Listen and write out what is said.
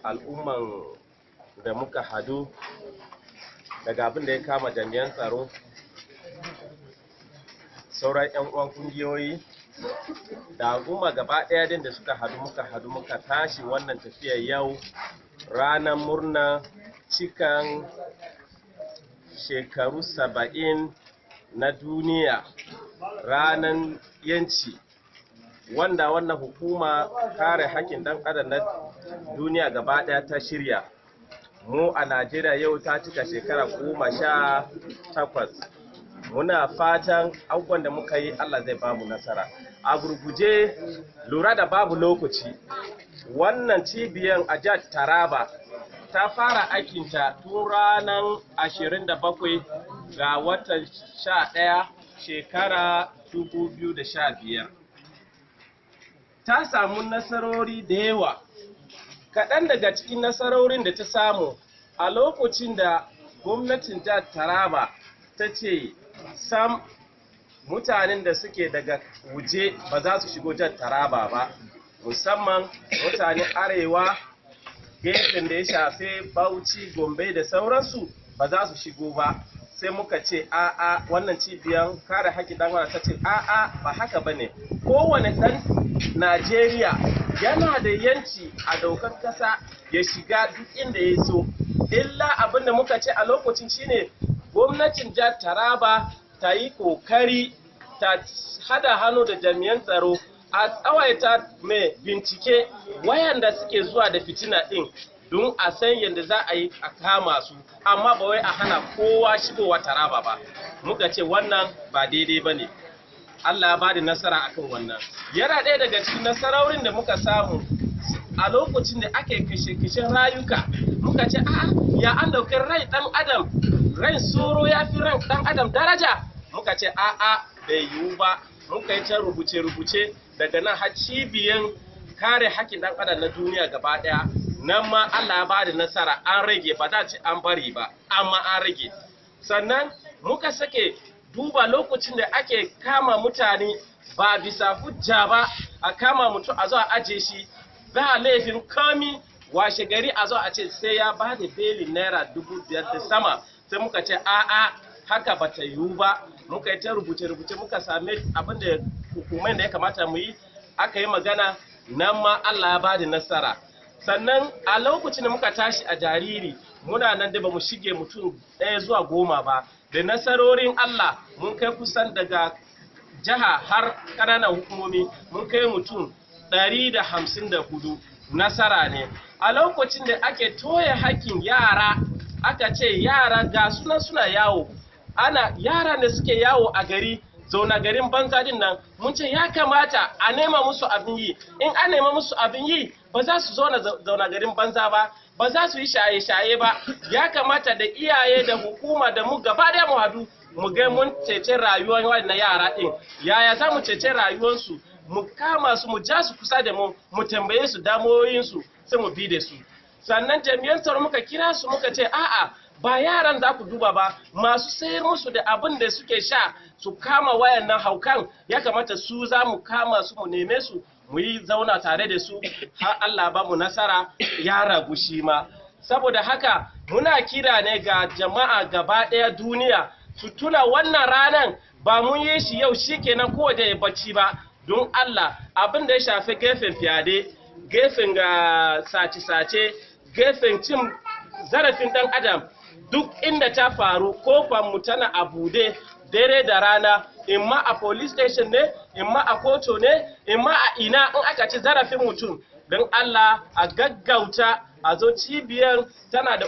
Al'umman da muka hadu, daga abin da ya kama jami'an tsaro, sauran 'yan uwan kungiyoyi da al'umma gaba ɗaya din da suka hadu, muka hadu muka tashi wannan tafiyar yau, ranar murna cikan shekaru 70 na duniya, ranar yanci, wanda wannan hukuma kare hakkin ɗan adam na duniya gaba ɗaya ta shirya. Mu a Najeriya yau ta cika shekara 18. Muna fatan abubuwan da muka yi, Allah zai bamu nasara. A gurguje, lura da babu lokaci, wannan cibiyan a jihar Taraba ta fara aikinta tun ranar 27 ga watan 11, shekara 2015. Ta samu nasarori da yawa. Kaɗan daga cikin nasarorin da ta samu, a lokacin da gwamnatin jihar Taraba ta ce sam, mutanen da suke daga waje ba za su shigo jihar Taraba ba, musamman mutanen arewa, gefen da ya shafe Bauchi, Gombe da sauransu, ba za su shigo ba. Sai muka ce a'a. Wannan cibiyar kare haƙƙin ɗan adam ta ce a'a, ba haka bane. Kowane ɗan Najeriya yana da yanci a dokar kasa ya shiga duk inda ya so. Illa abin da muka ce a lokacin shine gwamnatin jihar Taraba ta yi kokari ta hada hannu da jami'an tsaro a tsawaita mai bincike wayanda suke zuwa da fitina din, don a san yadda za a yi a kama su, amma ba wai a hana kowa shigowa Taraba ba. Muka ce wannan ba daidai ba ne. Allah ya bada nasara akan wannan. Yana ɗaya daga cikin nasarorin da muka samu, a lokacin da ake kashe-kashen rayuka, muka ce a'a, ya an ɗauki rai ɗan adam, ran soro ya fi ran ɗan adam daraja? Muka ce a'a, bai yiwu ba. Muka yi ta rubuce-rubuce daga nan har cibiyan kare haƙƙin ɗan adam na duniya gaba ɗaya. Nan ma Allah ya bada nasara, an rage, ba za ci an bari ba, amma an rage. Sannan muka sake duba lokacin da ake kama mutane ba bisa hujja ba, a kama mutum a zo a aje shi ba laifin komi, washe gari a zo a ce sai ya ba da belin ₦5,000 da sama. Sai muka ce a'a, haka ba ta yiwu ba. Muka yi ta rubuce-rubuce, muka same abin da hukumai da ya kamata mu yi, aka yi magana, nan ma Allah ya ba da nasara. Sannan a lokacin da muka tashi a jariri, muna nan da ba mu shige mutum 1 zuwa 10 ba, da nasarorin Allah mun kai kusan daga jiha har ƙananan hukumomi, mun kai mutum 154. Nasara ne. A lokacin da ake toye hakkin yara, aka ce yara ga sunan suna yawo, ana yara da suke yawo a gari, zauna garin banza din nan, mun ce ya kamata a nema musu abin yi. In an nema musu abin yi, ba za su zauna garin banza ba, ba za su yi shaye-shaye ba. Ya kamata da iyaye da hukuma da mu gaba daya mu hadu mu ga mun cece rayuwar wannan yara din. Yaya za mu cece rayuwarsu? Mu kama su, mu ja su kusa da mu, mu tambaye su damuwoyinsu, sai mu bi da su. Sannan jami'an tsaro muka kira su, muka ce a'a, ba yaran za ku duba ba, masu sayar musu da abin da suke sha, su kama wayannan haukan. Ya kamata su za mu kama su, mu neme su, mu yi zauna tare da su, har Allah ba mu nasara, ya ragu shi ma. Saboda haka muna kira ne ga jama'a gaba ɗaya duniya su tuna wannan ranan. Ba mun yi shi yau shikenan ko da ya bacci ba. Don Allah, abin da ya shafi gefen fiyade, gefen ga sace-sace, gefen cin zarafin ɗan adam, duk inda ta faru, kofar mu tana a bude dare da rana, imma a police station ne, imma a kotu ne, imma a ina in aka ci zarafin mutum, don Allah a gaggauta a zo. Cibiyar tana da